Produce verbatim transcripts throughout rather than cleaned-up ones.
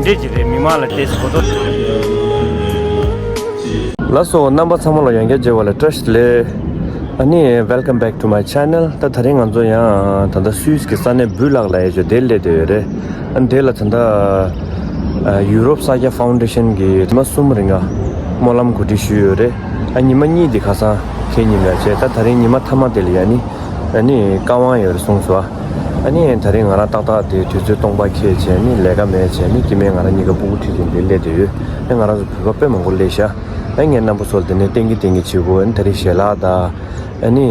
རེད་ཀྱི་རེད། མི་མང་ལ་ཏེས་གོ་ཐོས། ལགས་སོ། རྣམ་པ་ཚང་མ་ལ་ཡང་བསྐྱར་མཇལ་བ་ལ་བཀྲ་ཤིས་བདེ་ལེགས། ཨ་ནི། Welcome back to my channel། ད་དེ་རིང་ང་ཚོ་ཡང་ད་ལྟ་སུད་སི་གི་ས་གནས་སྦུ་ལག་ལ་ཡ་ཅོ་དེ་སླེབས་བསྡད་ཡོད་རེད། ཨ་ནི་དེ་ལ་ད་ལྟ་ཨ་ཡུ་རོབ་ས་སྐྱ་ཕའུན་ཌེ་ཤན་གྱིས་ཉི་མ་གསུམ་རིང་ང་སྨོན་ལམ་གོ་སྒྲིག་ཞུས་ཡོད་རེད། ཨ་ཉི་མ་གཉིས་དེ་ཁ་སང་ཁེལ་ཉིན་ལ་བྱས། ད་དེ་རིང་ཉི་མ་མཐའ་མ་དེ་ལ་ཡ་ནི། ཨ་ནི་བཀའ་དབང་ཡོད་རེད་གསུངས་སོང་། ཨ་ནི་དེ་རིང་ང་རང་ཏག་ཏག་དེ་དུས་ཚོད་སྟོང་པ་ཁེལ་བྱས་ནི་ལས་ཀ་མེད་བྱས་ནི་སྐྱེ་དམན་ང་རང་གཉིས་ཀ་སྤུ་གུ་ཁྲིད་བྱས་འདིར་སླེབས་བསྡད་ཡོད། ཨ་ང་རང་ཚོ་བོད་པ་དཔེ་མང་པོ་སླེབས་ཤག་ཨ་ངས་རྣམ་པ་ཚོ་ལ་དེ་ནས་ཏིང་གི་ཏིང་གི་བྱེད་དགོས། ཨ་ནི་དེ་རིང་ཞལ་ལག་དང་། ཨ་ནི་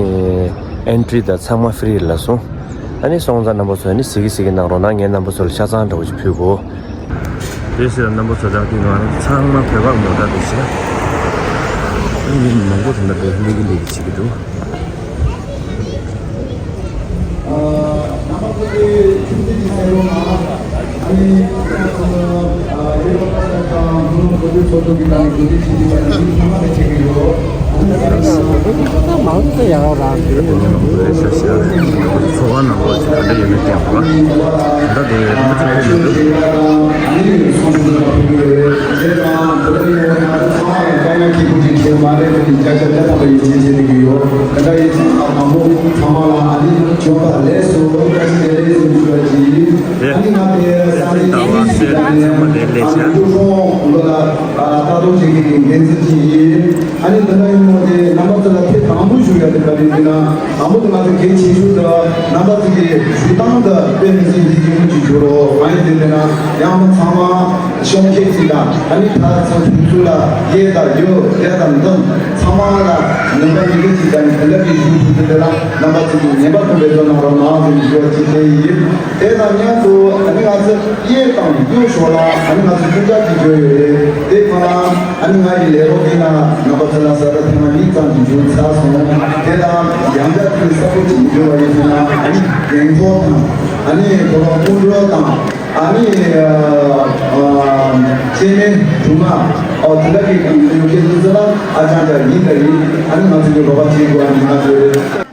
ཨེན་ཊི་རི་དང་ཚང་མ་ཧྥི་རི་ལ་སོང་། ཨ་ནི་སོང་ཙང་རྣམ་པ་ཚོ་ཨ་ནི་གཟིགས་གི་གཟིགས་གི་གནང་རོགས་གནང་། ངས་རྣམ་པ་ཚོ་ལ་ཆ་ཚང་འདྲ་བོ་ཞིག་ཕུལ་དགོས། དེ་ཕྱིར་རྣམ་པ་ཚོ་ད་དེ་ང་རང་ཚང་མ་བོད་པ་མོ་ཊ་དེ་ཕྱིར། ཨ་ནི་མི་མང་པོ་དེ་འདྲ་བོད་སླེབས་ཀྱི་སླེབས་ཀྱི་བྱེད་ཀྱི་འདུག་ཨ་ནི་ང་དེ་ས་གནས་ཨིན་ཇི་ཟེར་ཨ་ནི་ཀྲུང་ཧྭ་ལོ་ལ་ལྟ་རྟོག་བྱེད་མཁན་གྱི་འགན་འཛིན་ཅིག་ཡིན། ཨ་ནི་འདི་འདྲ་ཡིན་ནོ་དེ་རྣམ་པ་ཚོ་ལ་ཐེངས་དང་པོ་ཞུ་ཡ་དེ་ག་རེ་ཡིན་ན། དང་པོ་དེ་ང་ཚོ་གལ་ཆེ་ཤོས་དེ་རྣམ་པ་ཚོ་གི་ཞུ་སྟངས་དེ་དཔེ་མི་སྲིད་འདི་ཡིན་གྱི་འགྱུར་རོ། གང་ཡིན་དེ་ལྟ་ན་ཡང་མི་ཚང་མ་ཤོང་ཁེགས་ཅིག་དང་། ཨ་ནི་ད་ཚོ་དུས་ཚོད་ལ་ཡས་དང་ཡོད་དེ་དང་འདི་ཚང་མ་ལ་ནུས་པ་མི་འདུག་ཅིག་དང་དེ་འདྲ་གི་ཞུ་ཐུབ་དེ་ལ་རྣམ་པ་ཚོ་གི་ངེས་པར་དུ་འབད་བརྩོན་གནང་རོགས་གནང་ཟེར་ཞུ་བ་ཅིག་དེ་ཡིན། དེ་དང་མཉམ་དུ་ཨ་ནི་ང་ཚོ་གཡས་དང་གཡོན་ཕྱོགས་ལ་ཨ་ནི་ང་ཚོ་སྐྱོན་ཆ་ཅིག་བརྗོད་ཡོད་རེད། དེ་ཁོ་ན་ཨ་ནི་ང་ཡི་ལས་རོགས་ཡིན་ན་རྣམ་པ་ཚོ་ལ་ས་ད་ཐེངས་མ་གཉིས་ཙམ་གྱི་འཇུག་ཚར་སོང་། དེ་དང་ཡང་བསྐྱར་དུ་གསལ་པོ་ཅིག་བརྗོད་པ་ཡིན་ན། ཨ་ནི་རྒན་གོག་དང་ཨ་ནི་ཁོ་རང་སྐུ་མགྲོན་དང་ཨ་ནི་ཨ་ཨ་སྐྱེ་དམན་སྦྲུམ་མ་ཨོ་དེ་འདྲ་གི་ཡོད་མཁན་ཚོ་ལ་ཨ་ཅང་ཅང་ཡིན་ད་ཡིན། ཨ་ནི་ང་ཚོ་གི་རོགས་པ་བྱེད་དགོས། ཨ་ནི་ང་ཚོའི།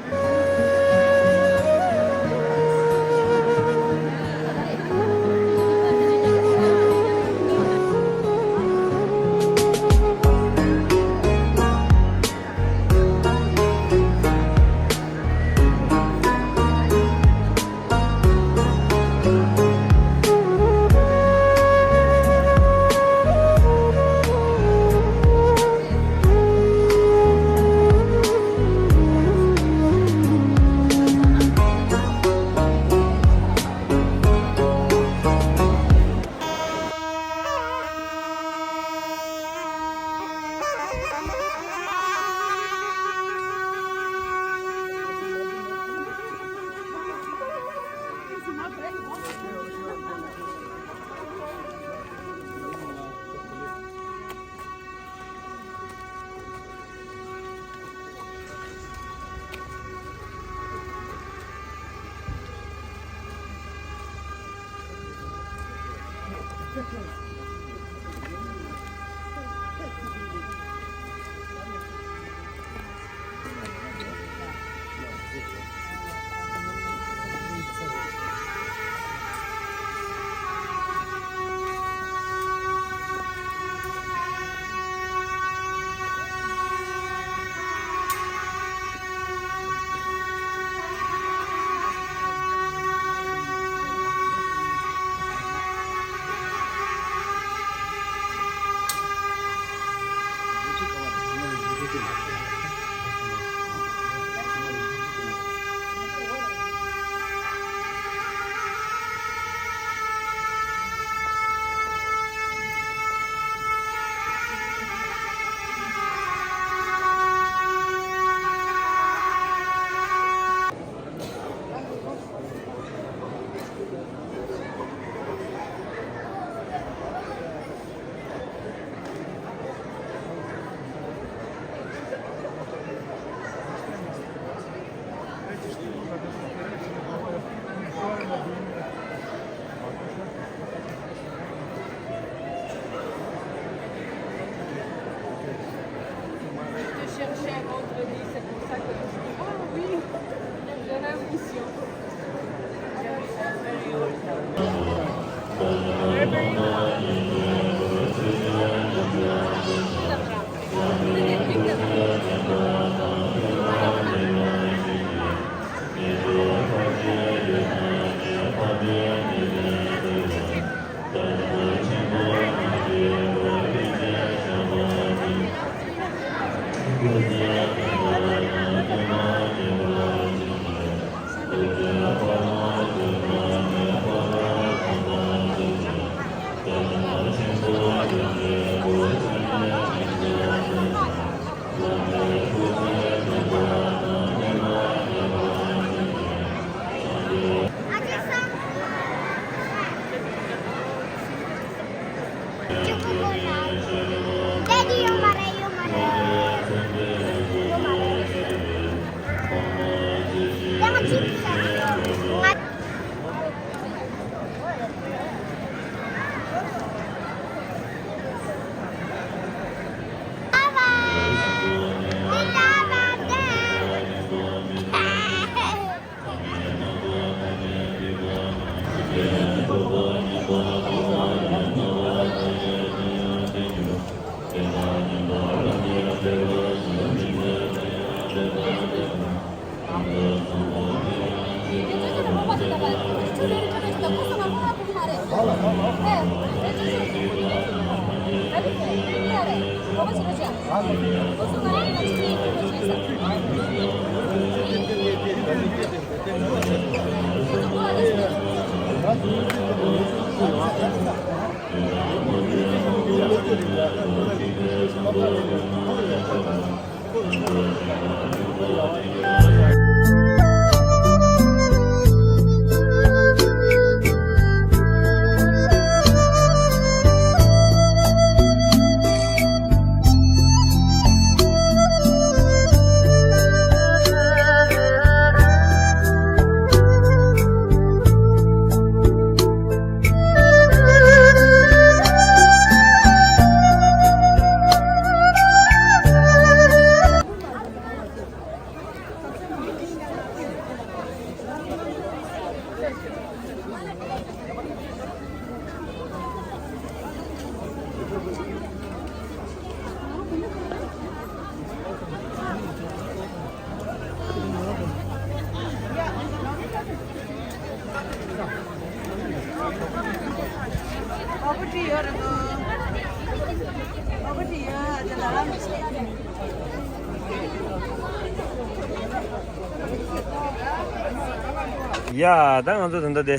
ཡ། ད་ང་ཚོ་ད་ལྟ་དེ་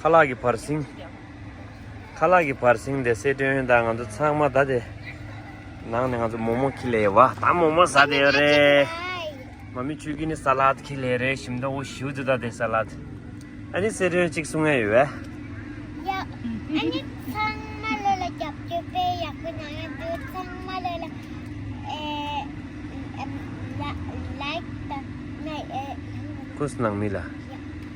ཁ་ལག་གི་བར་སེང་། ཁ་ལག་གི་བར་སེང་དེ་སེ་སྟོན། ད་ང་ཚོ་ཚང་མ་ད་དེ་ནང་ནས་ང་ཚོ་མོག་མོག་ཁྱེར་སླེབས་ཡོད་པ། ད་མོག་མོག་ཟ་བསྡད་ཡོད་རེད། མ་མི་ཆོས་སྐྱིད་ནི་ས་ལད་ཁྱེར་སླེབས་རེད། ཞིམ་མདོག་པོ་ཞེ་པོ་ཅིག་ད་དེ་ས་ལད། ཨ་ནི་སེ་སྟོན་གཅིག་གསུང་ཡ་ཡོད་པས། ཡ། ཨ་ནི་ཚང་མ་ལོ་ལ་རྒྱབ་སྐྱོར་དཔེ་ཡག་པོ་གནང་ཡ་འདུག་ཚང་མ་ལོ་ལ་ཨེ་ཨེམ་ལ་ལའིཀ་དང་ནི་ཨེ་ཀུན་སྣང་མི་ལ། ཡ།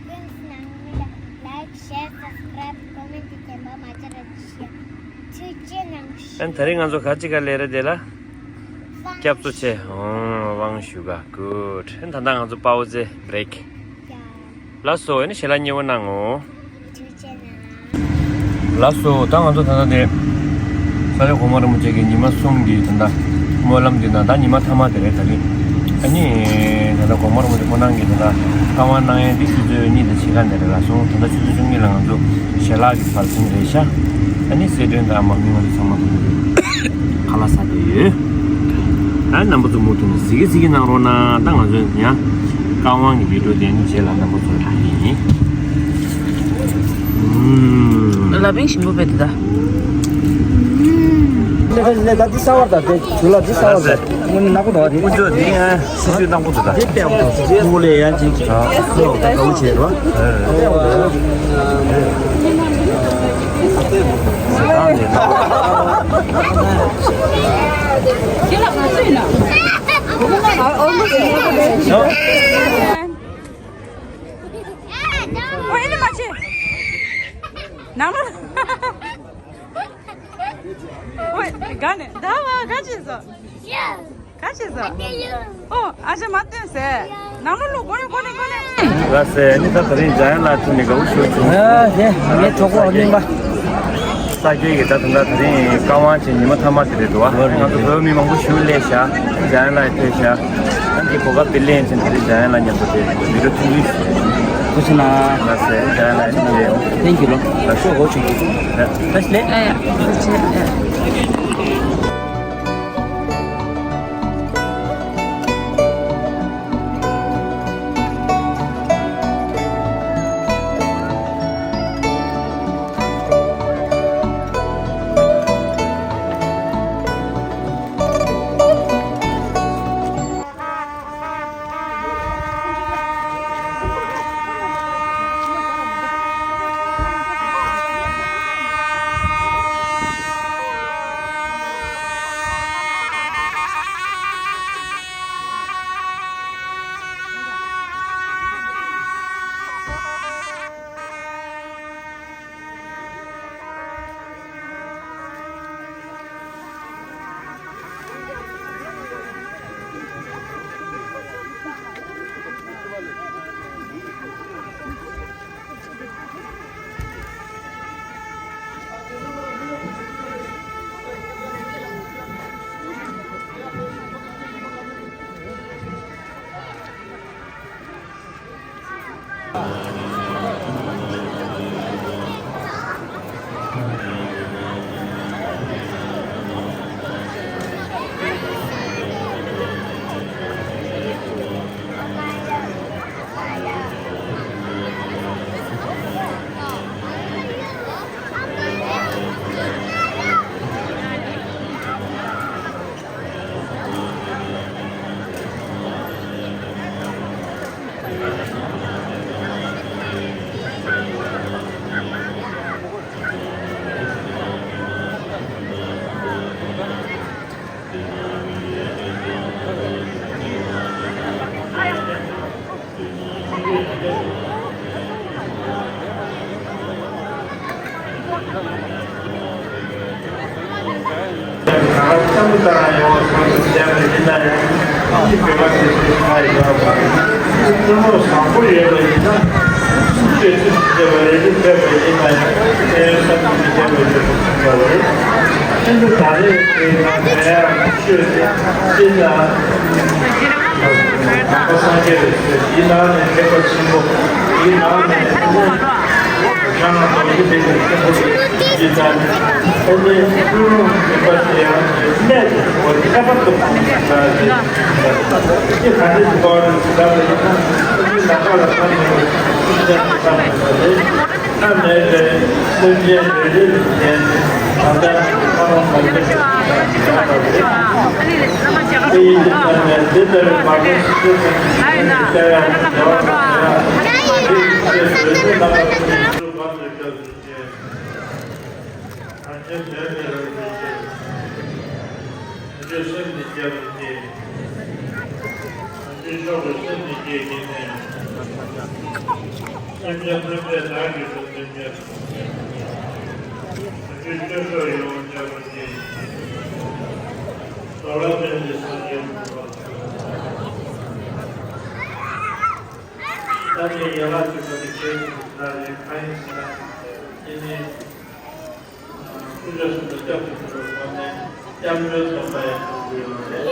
ཀུན་སྣང་མི་ལ་ལའིཀ་ཤེར་སབ་སི་ཀ་རའིབ་ཀོ་མེན་ཊི་བྱེད་པ་མ་བརྗེད་རོགས་ཞུ། ཐུགས་རྗེ་གནང་ཞུ། ཨན་ད་རེས་ང་ཚོ་ག་ཅི་ག་ལས་རེད་དེ་ལ། དབང་སྐྱབས་གཙོ་ཆེ། ཨོ། དབང་ཞུ་ག་གུཌ། ཨན་ད་ལྟ་ང་ཚོ་པའོ་ཙེ་བྷི་རེག་ཡ། ལགས་སོ། ཨ་ནི་ཞལ་ལག་མཉེས་པོ་གནང་ངོ་། ཐུགས་རྗེ་གནང་། ལགས་སོ། ད་ང་ཚོ་ད་ལྟ་དེ་ས་སྐྱ་གོང་མ་རིན་པོ་ཆེ་གི་ཉི་མ་གསུམ་གྱི་ད་ལྟ་སྨོན་ལམ་འདི་ན་ད་ཉི་མ་ཐ་མ་དེ་རེད་ད་རེད། ཨ་ནི་ད་ལྟ་གོང་མ་རིན་པོ་ཆེ་ཁོང་རང་གི་ད་ལྟ་བཀའ་དབང་གནང་ཡས་འདི་ཆུ་ཚོད་གཉིས་དང་ཕྱེད་ཀ་ནས་རེད་ལ་སོང་། ད་ལྟ་ཆུ་ཚོད་བཅུ་གཉིས་ལ་ང་ཚོ་ཞལ་ལག་གི་བར་སེང་རེད་ཤག་ཨ་ནི་སེ་སྟོན་དང་མ་མི་ང་ཚོ་ཚང་མ་ད་ལྟ་ཁ་ལག་ཟ་བསྡད་ཡོད། ཨ་རྣམ་པ་ཚོ་མུ་མཐུད་ནས་གཟིགས་གཟིགས་གནང་རོགས་གནང་། ད་ང་ཚོ་ཡང་བཀའ་དབང་གི་བི་ཌིའོ་དེ་ནི་རྗེས་ལ་རྣམ་པ་ཚོ་ལ་ཡིན། ལ་བིང་ཞིམ་པོ་བེད་ད། ལེ་ད་འདི་གསར་བ་ད་དེ་ཇུ་ལ་འདི་གསར་བ་ད། ནག་པོ་འདུག་དེ། ཀུན་སྤྱོད་འདི་ཡང་སྲིད་ཇུས་ནག་པོ་འདུག་ད། དེ་ལྟ་བུ་ད་ཁུ་ལེ་ཡང་ཅིག་ཁོ་ད་ག་བུ་བྱེད་རོ། ཨོ་ཨེ་ནི་མ་བྱེད། ནང་ལོགས། ཨོ་ག་ནས་ཟླ་བ་ག་བྱེད་སོ། ག་བྱེད་སོ། ཨོ་ཨ་ཅག་མ་སྟོན་ཟེར། ནང་ལོགས་ལོགས་སྒོ་ནས་སྒོ་ནས་སྒོ་ནས། ལགས་སེ། ཨ་ནི་ད་ད་རིང་འཇམ་དབྱངས་ལགས་ཐུག་ནས་དགའ་པོ་ཞེ་པོ་བྱུང་། ཨ་དེ་ངའི་གྲོགས་པོ་རྙིང་པ། ས་སྐྱའི་གི་ད་ད་ད་རིང་བཀའ་དབང་བྱས་ཉི་མ་ཐ་མ་དེ་རེད་འདུག་བ། ང་ཚོ་བོད་མི་མང་པོ་ཞེ་པོ་སླེབས་ཤག་འཇམ་དབྱངས་ལགས་ཕེབས་ཤག་ཨ་ནི་གོ་སྐབས་དེ་ལེན་བྱས་ད་རིང་འཇམ་དབྱངས་ལགས་མཉམ་དུ་དེ་བི་ཌིའོ་ཐུང་ཐུང་ཞིག་ཐུགས་རྗེ་གནང་། ལགས་སེ། འཇམ་དབྱངས་ལགས་ཨ་ནི་ལེན། Thank you ལོ། ལགས་སོ། ཨོ་ཆུང་ཆུང་། ལགས་སེ། ཨ་ཡ། ཐུགས་རྗེ་ཆེ། ཨ་ཡ། ཁྱེད་ཚོ་ད་རེས་ཁྱེད་ཚོ་ནང་པ་སངས་རྒྱས་པའི་ཆོས་ཀྱི་ནང་ནས་ཐེག་པ་ཆེན་པོ་ཡི་ནང་ནས་ཡང་ན་རྡོ་རྗེ་འདི་ནས་ཆེན་པོ་ཡི་ནང་ནས་ཨ་ནི་ཀུན་སློང་ངན་པ་དེ་ཡང་གནས་དེ་ཁོ་ཁྱད་པར་དུ་འཕགས་པ་ཞིག་ཁྱེད་ག་འདྲ་ཞིག་པར་ཞིག་ལ་ཡིན་ན་ཨ་ནི་ནང་པ་ལ་ཕན་ཐོགས་ཆོས་ཅན་དུ་བསམ་པ་རེད། ཐ་མལ་པའི་སེམས་ཅན་རེ་རེ་ལ་བརྟེན་ནས་ད་ལྟ་ཐ་མ་མ་ལུས་པའི་བྱ་བ་རེད། དེ་ཡི་ཐ་མལ་དེ་ལྟར་མ་ལུས་སུ་ཚུལ་ཁྲིམས་ཀྱི་སེམས་ཀྱི་བྱ་ཡང་བྱ་བ་མ་ཡང་དེ་ཡི་ཚེ་བོད་དུ་རྣམ་པ་ཀུན་ཏུ་བར་དུ་སྐྱབས་སུ་མཆི། ང་ཚོའི་དོན་དེ་རང་བཞིན་ཏེ། ང་ཚོའི་སེམས་ནི་སྐྱབས་སུ་མཆི། ང་ཚོའི་མཆོག་གི་སེམས་ནི་སྐྱེ་དགེ་ནས། སེམས་ཅན་ཐམས་ཅད་བདག་གིས་སྲུང་འཛིན་ཕྱིར། ང་ཚོའི་སྐྱབས་མཆོག་ཡིད་འོང་ཆེན་པོ་མཆི། རྡོར་བ་ཀུན་གྱི་སངས་རྒྱས་ཀུན་དགའ་བོ། ད་ནི་ཡན་ལག་བཅུ་པོ་དེ་ཁྱེད་ཀྱི་ལ་ལས་གང་ཡིན་ཟེར་ན། དེ་ནི། ཀུན་སློང་སུམ་ཅུ་སྐྱབས་སུ་མཆི་བའི་སྒོ་ནས་སྐྱབས་གནས་སྡོམ་པ་ཡང་འགྲུབ་ཀྱི་ཡོད་རེད།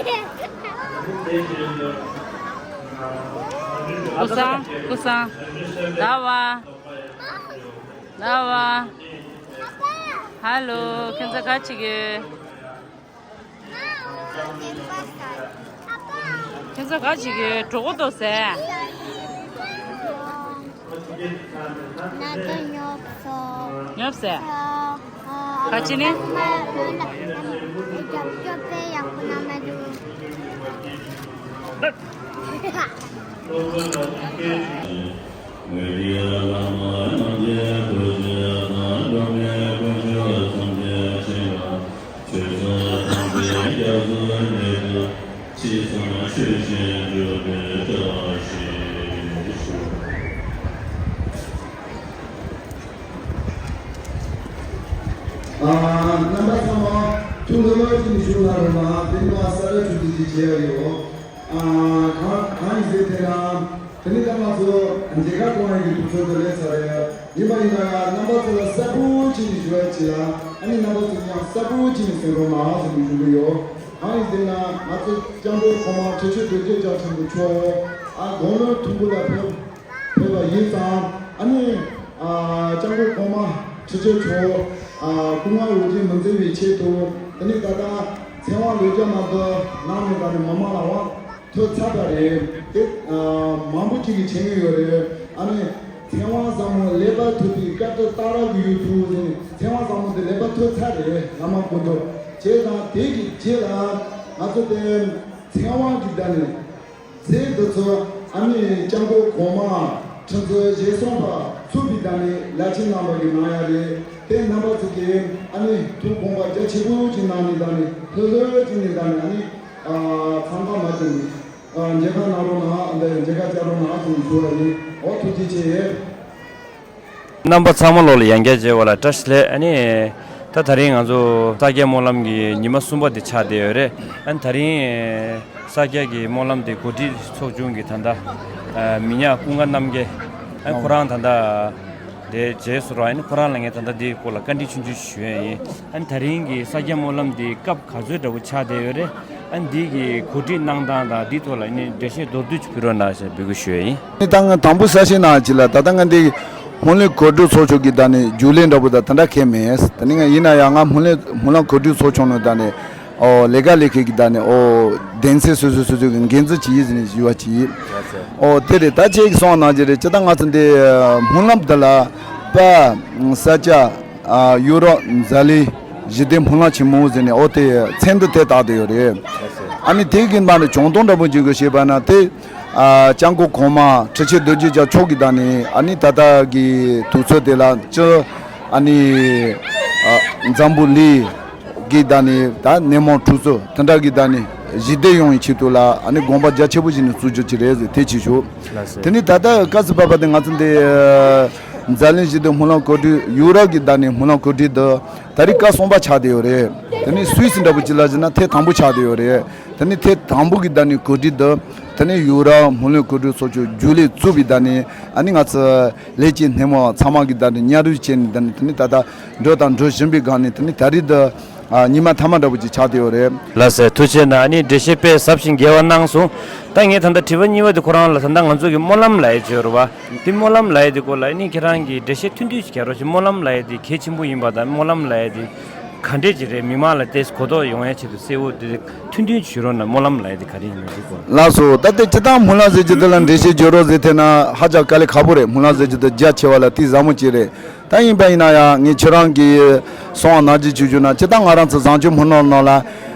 དེ་བཞིན་དུ། ཀུན་བཟང་། ཀུན་བཟང་། ཟླ་བ། ཟླ་བ། ཧ་ལོ། ཁྱེད་ཚོ་ག་བྱེད་ཀྱི་ཡོད། ཁྱེད་ཚོ་ག་བྱེད་ཀྱི་ཡོད། གྲོད་ཁོག་ལྟོགས་ཟེར། ན་ད་ཉོབ་སོང་། ཉོབ་ཟེར། ག་བྱེད་ནི། རྒྱབ་སྐྱོར་དཔེ་ཡག་པོ་གནང་མ་འདུག་ངོས་ཀྱི་བླ་མ་རྣམས་ཀྱི་ཐུགས་རྗེ་དང་། འགྲོ་བའི་དཀོན་མཆོག་ཐམས་ཅད་མཁྱེན་པ། ཆོས་སྲུང་ཐམས་ཅད་སྐྱབས་སུ་མཆི། ཅེས་གསུངས་ན་ཆོས་བཞིན་སྒྲུབ་པའི་བཀྲ་ཤིས་ཤོག་ཨ། རྣམ་པ་ཚང་མ་ཐུགས་ལྷོད་ལྷོད་ཀྱིས་བཞུགས་གནང་རོགས་གནང་། དེ་ནས་ང་ས་ར་ཆུ་ཏི་ཅིག་བྱེད་ཡ་ཡོད། ཨ། གང་གང་ཡིན་ཟེར་དེ་ན། དེ་ནས་ད་ང་ཚོ་མཇལ་ཁ་གཏོང་ཡ་གི་དུས་ཚོད་དེ་སླེབས་ཚར་རེད། ཡིན་པ་ཡིན་ན་ཡང་རྣམ་པ་ཚོ་ལ་གསལ་པོ་བྱས་ནས་ཞུ་ཡ་བྱེད་ལ། ཨ་ནི་རྣམ་པ་ཚོ་ཡང་གསལ་པོ་བྱས་ནས་གསན་རོགས་གནང་ཟེར་ནས་ཞུ་གི་ཡོད། གང་ཡིན་ཟེར་ན་ང་ཚོ་སྐྱབས་མགོན་གོང་མ་ཁྲི་ཆེན་རྡོ་རྗེ་འཆང་ཆེན་པོ་མཆོག་ཨ་དགུང་ལོ་མཐོན་པོ་ལ་ཕེབས་ཕེབས་པ་ཡིན་ཙང་། ཨ་ནི་ཨ་སྐྱབས་མགོན་གོང་མ་ཁྲི་ཆེན་མཆོག་ཨ་སྐུ་ངལ་ལོ་རྒྱུས་མི་འཛིན་པའི་ཆེད་དུ། དེ་ནས་ད་ལྟ་ཚེ་དབང་ལོ་བརྒྱ་མ་གཏོགས་གནང་མེད་པ་ནི་མི་མང་ལ་དབང་ཐོབ་ཚར་བ་རེད། དེ་ཨ་མང་པོ་ཅིག་གིས་མཁྱེན་གྱི་ཡོད་རེད། ཨ་ནི་ཚེ་དབང་བཟང་མོ་ཀླད་པ་ཐུབ་པའི་བཀའ་དྲིན་རྟག་ར་གི་ཡུལ་དུ་ཟེར་ནས། ཚེ་དབང་བཟང་མོ་དེ་ཀླད་པ་ཐུབ་ཚར་རེད། བླ་མ་སྐུ་མདོག་བྱས་ཙང་། དེ་གི་རྗེས་ལ་ང་ཚོ་དེ་ཚེ་དབང་གི་ད་ནི་རྫས་འདི་ཚོ་ཨ་ནི་སྐྱབས་མགོན་གོང་མ་ཁྲི་འཛིན་ཞེ་གསུམ་པ་ཚུགས་པའི་ད་ནི་བླ་ཆེན་རྣམ་པ་གིས་གནང་ཡ་རེད། དེ་རྣམ་པ་ཚོ་གིས་ཨ་ནི་ཐུགས་དགོངས་པ་རྒྱ་ཆེ་པོ་ཅིག་གནང་ནས། ད་ནི་ལྷོད་ལྷོད་ཅིག་ནས་ད་ནི་ཨ་ནི་ཨ་འཚང་ཁ་མ་བྱུང་ནས་ཨ་མཇལ་ཁ་གནང་རོགས་གནང་། ཨ་འདི་མཇལ་ཁ་བཅར་རོགས་གནང་ཟེར་ནས་ཞུ་བ་ཡིན། འོ་ཐུགས་རྗེ་ཆེ། རྣམ་པ་ཚང་མ་ལོག་ལ་ཡང་བསྐྱར་མཇལ་བ་ལ་བཀྲ་ཤིས་བདེ་ལེགས། ཨ་ནི་ད་ད་རིང་ང་ཚོ་ས་སྐྱའི་སྨོན་ལམ་གྱི་ཉི་མ་གསུམ་པ་དེ་ཆགས་བསྡད་ཡོད་རེད། ཨ་ནི་ད་རིང་ས་སྐྱ་གི་སྨོན་ལམ་དེ་གོ་སྒྲིག་ཚོགས་ཆུང་གི་ད་ལྟ་ཨ་མི་ཉག་ཀུན་དགའ་རྣམ་རྒྱལ། ཨ་ནི་ཁོ་རང་ད་ལྟ་དེ་རྗེས་སུ་རོ། ཨ་ནི་ཁོ་རང་ལ་ངས་ད་ལྟ་དེའི་སྐོར་ལ་བཀའ་འདྲི་ཆུང་ཆུང་ཞུ་ཡ་ཡིན། ཨ་ནི་ད་རིང་གི་ས་སྐྱ་སྨོན་ལམ་དེ་སྐབས་ག་ཚོད་འདྲ་པོ་ཆགས་བསྡད་ཡོད་རེད། ཨ་ནི་འདི་གི་གོ་སྒྲིག་གནང་སྟངས་དང་འདིའི་ཐོག་ལ་ཨ་ནི་འགྲེལ་བཤད་མདོར་བསྡུས་ཅིག་ཕུལ་རོགས་གནང་ཞེས་འབོད་སྐུལ་ཞུ་ཡ་ཡིན། ཨ་ནི་ད་ང་དང་པོ་གསལ་བཤད་གནང་ཅིག་ལ། ད་ལྟ་ང་འདི་སྨོན་ལམ་གོ་སྒྲིག་ཚོགས་ཆུང་གི་ད་ནི་རྒྱུན་ལས་འདྲ་པོ་དང་དེ་འདྲ་གང་ཡང་མེད། ད་ནི་ང་ཡིན་ན་ཡང་ང་སྨོན་ལམ་སྨོན་ལམ་གོ་སྒྲིག་ཚོགས་ཆུང་ནང་ད་ནི་ཨོ་ལས་ཀ་ལས་ཁུངས་ཀྱི་ད་ནི་ཨོ་སྡེ་ཚན་སོ་སོ་སོ་སོ་གི་འགན་འཛིན་ཅིག་ཡིན་ཟེར་ནས་ཞུ་བ་ཅིག་ཡིན། ཨོ་དེ་རེད། ད་ཁྱེད་ཀྱིས་གསུངས་གནང་ཅིག་རེད། ཅི་ད་ང་ཚོ་འདི་སྨོན་ལམ་འདི་ལ་དཔལ་ས་སྐྱ་ཨ་གཡུ་རོག་ཛ་ལི་ཞི་བདེ་སྨོན་ལམ་ཆེན་མོ་ཟེར་ནས་ཨོ་དེ་མཚན་འདི་དེ་བཏགས་བསྡད་ཡོད་རེད། ཨ་ནི་དེ་གི་ནང་ནས་བྱུང་སྟངས་འདྲ་པོ་ཅིག་གི་བཤད་པ་ན། དེ་ཨ་སྐྱབས་མགོན་གོང་མ་ཁྲི་ཆེན་རྡོ་རྗེ་འཆང་མཆོག་གིས་ད་ནི་ཨ་ནི་ད་ལྟ་གི་དུས་ཚོད་དེ་ལ་སྤྱི་ཨ་ནི་ཨ་འཛམ་བུ་གླིང་ གི་བདག་ནི་ད་ནས་མོ་གྲུ་ཚོ་དེ་འདྲ་གི་བདག་ནི་ཞི་བདེ་ཡོང་བའི་ཆེད་དུ་ལ་ཨ་ནི་དགོངས་པ་རྒྱ་ཆེ་པོ་ཞིག་ནས་བཙུགས་རྒྱུ་ཅིག་རེད་ཟེར་དེ་ཅིག་ཞུ། ལགས་སོ། དེ་ནི་ད་ལྟ་སྐབས་སུ་བབས་པ་དེ་ང་ཚོ་འདི་འཛམ་གླིང་ཞི་བདེ་སྨོན་ལམ་གོ་སྒྲིག་ཡུ་རོབ་ཀྱི་བདག་ནི་སྨོན་ལམ་གོ་སྒྲིག་འདི་ད་རེས་སྐབས་གསུམ་པ་ཆགས་བསྡད་ཡོད་རེད། དེ་ནི་སུད་སི་འདྲ་པོ་ཅིག་ལ་བཞག་ན་ཐེངས་དང་པོ་ཆགས་བསྡད་ཡོད་རེད། དེ་ནི་ཐེངས་དང་པོ་གི་བདག་ནི་གོ་སྒྲིག་འདི་དེ་ནི་ཡུ་རོབ་སྨོན་ལམ་གོ་སྒྲིག་ཚོགས་ཆུང་རྒྱུན་ལས་བཙུགས་པའི་བདག་ནི་ཨ་ནི་ང་ཚོ་ལས་ཀྱི་སྣེ་མོ་ཚང་མ་གི་བདག་ནི་མཉམ་རུབ་བྱས་ནས་བདག་ནི་དེ་ནི་ད་ལྟ་འགྲོ་དང་འགྲོ་བཞིན་པའི་སྒང་ནས་དེ་ནི་ད་རེས་འདི་ཉི་མ་མཐའ་མ་འདྲ་པོ་ཅིག་ཆགས་བསྡད་ཡོད་རེད། ལགས་སེ། ཐུགས་རྗེ་གནང་། ཨ་ནི་འགྲེལ་བཤད་དཔེ་ཟབ་ཞིང་རྒྱས་པ་གནང་སོང་། ད་ངས་ད་ལྟ་དྲི་བ་གཉིས་པ་དེ་ཁོ་རང་ལ་ད་ལྟ་ང་ཚོ་གི་སྨོན་ལམ་ལབ་ཡས་ཅིག་ཡོད་རེད་བ། དེ་སྨོན་ལམ་ལབ་ཡས་དེ་སྐོར་ལ་ཨ་ནི་ཁྱེད་རང་གིས་འགྲེལ་བཤད་ཐུང་ཐུང་ཞིག་རྒྱག་རོགས་བྱེད། སྨོན་ལམ་ལབ་ཡས་དེ་གལ་ཆེན་པོ་ཡིན་པ་དང་སྨོན་ལམ་ལབ་ཡས་དེ་ག་འདྲས་ཅིག་རེད། མི་མང་ལ་དེ་གོ་རྟོགས་ཡོང་ཡས་ཆེད་དུ་གསལ་བོ་དེ་ཐུང་ཐུང་ཞིག་ཞུ་རོགས་གནང་། སྨོན་ལམ་ལབ་ཡས་དེ་ག་རེ་ཡིན་མིན་དེ་སྐོར། ལགས་སོ། ད་དེ་སྤྱིར་བཏང་སྨོན་ལམ་ཟེར་རྒྱུ་དེ་ལ་འགྲེལ་བཤད་བརྗོད་རོགས་ཟེར་ཐལ་ན་ཧ་ཅང་དཀའ་ལས་ཁག་པོ་རེད། སྨོན་ལམ་ཟེར་རྒྱུ་དེ་རྒྱ་ཆེ་བ་ལ་ཏིག་ཟབ་མོ་ཅིག་རེད། ད་ཡིན་པ་ཡིན་ན་ཡང་ངས་ཁྱེད་རང་གིས་གསུང་བ་ནང་བཞིན་ཅིག་ཞུ་ན་སྤྱིར་བཏང་ང་རང་ཚོ་བཟང་སྤྱོད་སྨོན་ལམ་ནང་ལ།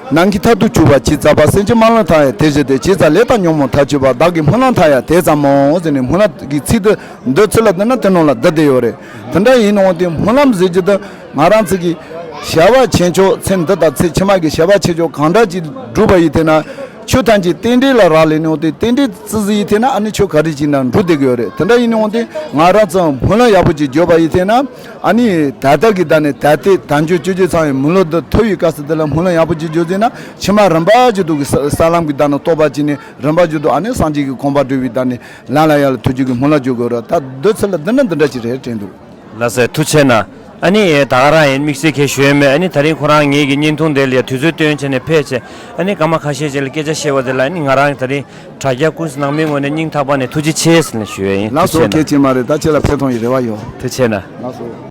ནམ་མཁའི་མཐར་ཐུག་གྱུར་པ་ཇི་ཙམ་པ། སེམས་ཅན་མ་ལུས་མཐའ་ཡང་དེ་བཞིན་ཏེ། ཇི་ཙམ་ལས་དང་ཉོན་མོངས་མཐར་གྱུར་པ། བདག་གིས་སྨོན་ལམ་མཐའ་ཡང་དེ་ཙམ་མོ་ཟེར་ནས་སྨོན་ལམ་གྱི་ཚིག་དེ་འདོད་ཚུལ་ལ་བསྡུར་ན་དེ་ནང་ལ་བསྡུར་བསྡད་ཡོད་རེད། དེ་འདྲ་ཡིན་ནའང་དེ་སྨོན་ལམ་ཟེར་རྒྱུ་དེ་ང་རང་ཚོ་གི་བྱ་བ་བྱེད་ཕྱོགས་ཚེ་འདི་དང་ཚེ་ཕྱི་མ་གི་བྱ་བ་བྱེད་ཕྱོགས་གང་འདྲ་ཅིག་བསྒྲུབས་པ་ཡིན་དེ་ན། ཆོས་ཐམས་ཅད་རྟེན་འབྲེལ་ལ་རག་ལས་ནས་འོང་སྟེ་རྟེན་འབྲེལ་བརྩི་ཟིན་ཡིན་དེ་ན་ཨ་ནི་ཆོས་ག་རེ་བྱས་ན་འགྲུབ་བསྡད་ཀྱི་ཡོད་རེད། དེ་འདྲ་ཡིན་ནས་འོང་སྟེ་ང་རང་ཚོ་སྨོན་ལམ་ཡག་པོ་ཅིག་བརྗོད་པ་ཡིན་དེ་ན་ཨ་ནི་ད་ལྟ་གི་ད་ནས་ད་ལྟའི་དལ་འབྱོར་སྤྱོད་བརྒྱུད་ཚང་བའི་མི་ལུས་འདི་ཐོབ་པའི་སྐབས་སུ་དེ་ལ་སྨོན་ལམ་ཡག་པོ་ཅིག་བརྗོད་ཟིན་ན་ཕྱི་མ་རིམ་པ་བཞིན་དུ་གི་ས་ས་ལམ་གི་ད་ནས་རྟོགས་པ་བྱས་ནས་རིམ་པ་བཞིན་དུ་ཨ་ནི་སངས་རྒྱས་ཀྱི་གོ་འཕང་བགྲོད་པའི་ད་ནས་ལམ་ལ་ཡར་ལ་ཐུགས་རྒྱུད་ཀྱི་སྨོན་ལམ་བརྗོད་དགོས་རེད། ད་འདོད་ཚུལ་ལ་བསྡུར་ན་འདི་འདྲ་ཅིག་རེད་དྲན་འདུག། ལགས་སེ། ཐུགས་རྗེ་གནང་། ཨ་ནི་ད་ག་རང་ཡིན། དམིགས་བསལ་གྱི་ཞུ་ཡས་མེད། ཨ་ནི་ད་རིང་ཁོ་རང་ངེད་ཀྱི་བརྙན་ཐུང་དེ་ལ་ཡ་དུས་ཚོད་བཏོན་བྱས་ནས་ཕེབས་བྱས་ཨ་ནི་སྐར་མ་ཁ་ཤས་ཅིག་ལ་སྐད་ཆ་བཤད་པ་དེ་ལ་ཨ་ནི་ང་རང་ད་རིང་དྲ་རྒྱ་ཀུན་གཟིགས་ནང་མིའི་ངོས་ནས་སྙིང་ཐག་པ་ནས་ཐུགས་རྗེ་ཆེ་ཟེར་ནས་ཞུ་ཡས་ཡིན། ལགས་སོ། ཐུགས་རྗེ་གནང་། གལ་ཆེ་མ་རེད། ད་ཁྱེད་ལ་ཕན་ཐོགས་ཡི་རེ་བ་ཡོད། ཐུགས་རྗེ་གནང་། ལགས་སོ།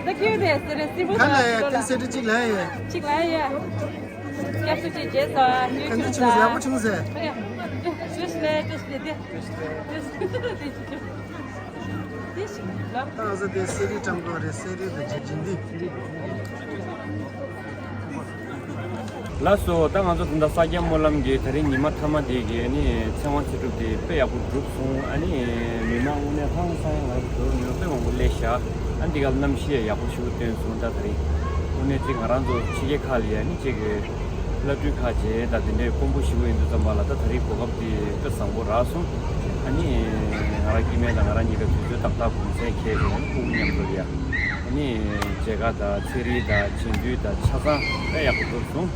ད་ཁྱོད་དེ་ཟེར་རེད། སྲིན་པོ་ག་ལ་ཡ་དེ་ཟེར་རེད། གཅིག་ལ་ཡ། སྐྱབས་སུ་མཆི་རྗེས་སུ་ཉོན། ག་འདྲ་ཆུང་ཟེར། ཡག་པོ་ཆུང་ཟེར། ཨ་ཡ། བཀྲ་ཤིས་བདེ་ལེགས། བཀྲ་ཤིས་བདེ་ལེགས། བཀྲ་ཤིས་བདེ་ལེགས། བཀྲ་ཤིས་བདེ་ལེགས། ད་ཨ་ཟ་དེ་སེ་རི་ཀྲམ་གོ་རེད། སེ་རི་དེ་ཇི་ཇི་འདི། ལགས་སོ། ད་ང་ཚོ་ད་ལྟ་ས་སྐྱ་སྨོན་ལམ་གྱི་ད་རིང་ཉི་མ་མཐའ་མ་དེ་གི་ཨ་ནི་ཚེ་དབང་ཚེ་སྒྲུབ་དེ་དཔེ་ཡག་པོ་གྲུབ་སོང་། ཨ་ནི་མི་མང་དངོས་གནས་ཧང་སང་ང་རང་ཚོ་ཉོ་དཔེ་མང་པོ་སླེབས་ཤག། ཨ་འདི་ག་གནམ་གཤིས་ཡག་པོ་ཞིག་སྟོན་སོང་། ད་ད་རིང་དངོས་གནས་ཅིག་ང་རང་ཚོ་ཕྱི་རྒྱལ་ཁག་ལ་ཡ་ཨ་ནི་ཅིག་གི་ བླ་སྤྲུལ་ཁག་བཅས་དང་དེ་འདྲའི་དཀོན་པོ་ཞེ་པོ་ཡིན་དུས་ཙམ་པ་ལ། ད་ད་རེས་གོ་སྐབས་དེ་དཔེ་བཟང་པོ་རག་སོང་། ཨ་ནི་ང་རང་སྐྱེ་དམན་དང་ང་རང་གཉིས་ཀ་དུས་ཚོད་ཏག་ཏག་གུང་སེང་འཁེལ་བྱས་ནས་སྤུ་གུ་མཉམ་དུ་ཡ། ཨ་ནི་མཇལ་ཁ་དང་ཚན་རིག་དང་བྱེད་འདུན་དང་ཆ་ཚང་དཔེ་ཡག་པོ་ཐུབ་སོང་།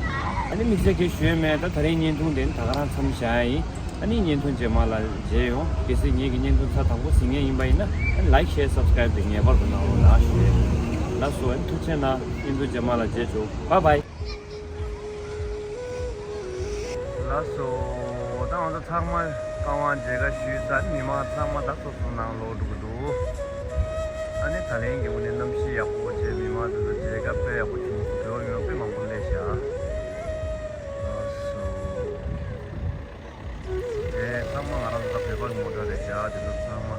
ཨ་ནི་དམིགས་བསལ་གྱི་ཞུ་ཡས་མེད། ད་ད་རེས་བརྙན་ཐུང་དེ་ད་ག་རང་མཚམས་བཞག་ཡིན། ཨ་ནི་བརྙན་ཐུང་རྗེས་མ་ལ་མཇལ་ཡོང་། གལ་སྲིད་ངེད་ཀྱི་བརྙན་ཐུང་ཚར་དང་པོ་གཟིགས་མཁན་ཡིན་པ་ཡིན་ན། ཨ་ནི་ལའིཀ་ཤེར་སབ་སི་ཀ་རེབ་དེ་ངེས་པར་དུ་གནང་རོགས་གནང་ཞུ་ཡས། ལགས་སོ། ཨ་ནི་ཐུགས་རྗེ་གནང་། བརྙན་ཐུང་རྗེས་མ་ལ་མཇལ་ཆོག། བཱའི་བཱའི། ལགས་སོ། ད་ང་ཚོ་ཚང་མ་རྐང་དབང་མཇལ་ཁ་ཞུས་ཚར། མི་མང་ཚང་མ་ད་སོ་སོ་ནང་ལོག་འགྲོ་གི་འདུག། ཨ་ནི་ད་ལན་གྱི་དབུ་ནས་གནམ་གཤིས་ཡག་པོ་བྱས། མི་མང་དེ་ཚོ་མཇལ་ཁ་དཔེ་ཡག་པོ་བྱུང་སོང་། བོད་པ་མི་མང་དཔེ་མང་པོ་སླེབས་ཤག། ལགས་སོ། དེ་ཚང་མ་ང་རང་ཚོ་ད་བོད་པ་གི་མོ་ཊ་རེད་ཤག། དེ་ཚོ་ཚང་མ།